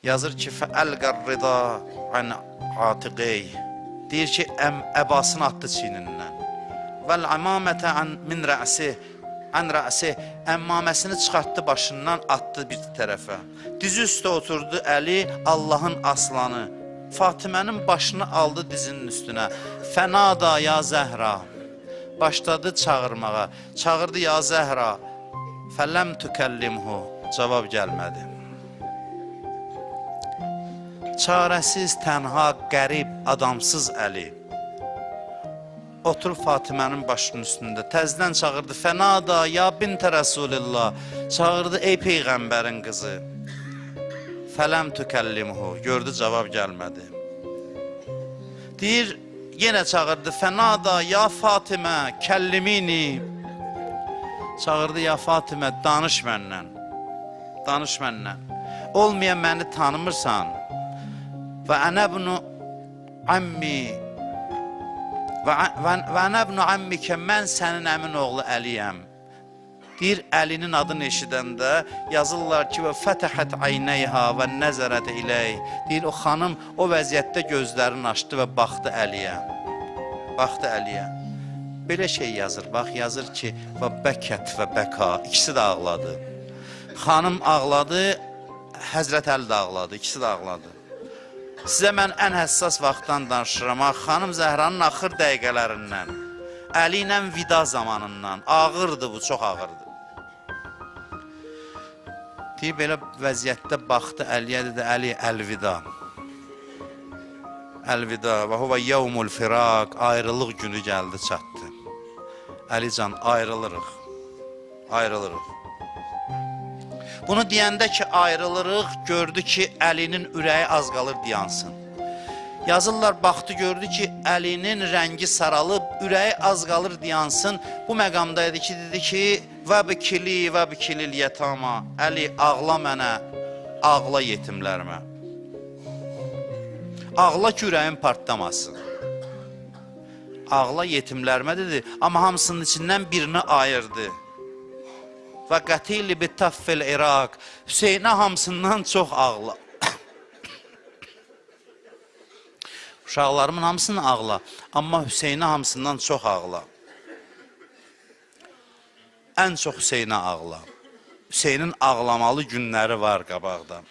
Yazır ki, fəəlqər rida an atiqey. Deyir ki, əbasını atdı çiynindən. Vəl əmamətə an min rəsi an rəsi əmmaməsini çıxartdı başından, atdı bir tərəfə. Dizi üstə oturdu Əli, Allahın aslanı. Fatimənin başını aldı dizinin üstünə. Fənada ya Zəhra. Başladı çağırmağa. Çağırdı ya Zəhra. Fələm tüəllimhu. Cavab gəlmədi. Çarəsiz, tənha, qərib, adamsız Əli. Oturub Fatimənin başının üstündə. Təzdən çağırdı. Fənada ya bintə Rəsulillah. Çağırdı ey peyğəmbərin qızı. Fələm tüəllimhu. Gördü cavab gəlmədi. Deyir, yenə çağırdı. Fənada ya Fatimə, kəllimini. Çağırdı ya Fatimə, danış məndən. Danış məndən. Olmaya məni tanımırsan. Və ənə bunu ammi və ənə ibnu ammikə, mən sənin əmin oğlu Əliyəm. Deyir, Əlinin adını eşidəndə yazırlar ki, və fətəhət aynəyha və nəzərət iləyh. Deyir, o xanım o vəziyyətdə gözlərini açdı və baxdı Əliyə. Baxdı Əliyə. Belə şey yazır, bax, yazır ki, və bəkət və bəka, ikisi də ağladı. Xanım ağladı, Həzrət Əli də ağladı, ikisi də ağladı. Sizə mən ən həssas vaxtdan danışıram. Ha, xanım Zəhranın axır dəqiqələrindən, Əli ilə vida zamanından. Ağırdı bu, çox ağırdı. Deyir, belə vəziyyətdə baxdı Əliyə, dedi, Əli, əlvida. Əlvida və huvə yevmul firaq, ayrılıq günü gəldi, çatdı. Əlican, ayrılırıq. Ayrılırıq. Bunu deyəndə ki, ayrılırıq, gördü ki, Əlinin ürəyi az qalır dayansın. Yazırlar, baxdı, gördü ki, Əlinin rəngi saralıb, ürəyi az qalır dayansın. Bu məqamda idi ki, dedi ki, və bikili, və bikilil yetama. Əli, ağla mənə, ağla yetimlərimə. Ağla ki, ürəyim partlamasın. Ağla yetimlərimə dedi, amma hamısının içindən birini ayırdı. Və qətili bi təffil İraq. Hüseynə hamısından çox ağla. Uşaqlarımın hamısını ağla, amma Hüseynə hamısından çox ağla. Ən çox Hüseynə ağla. Hüseynin ağlamalı günləri var qabaqda.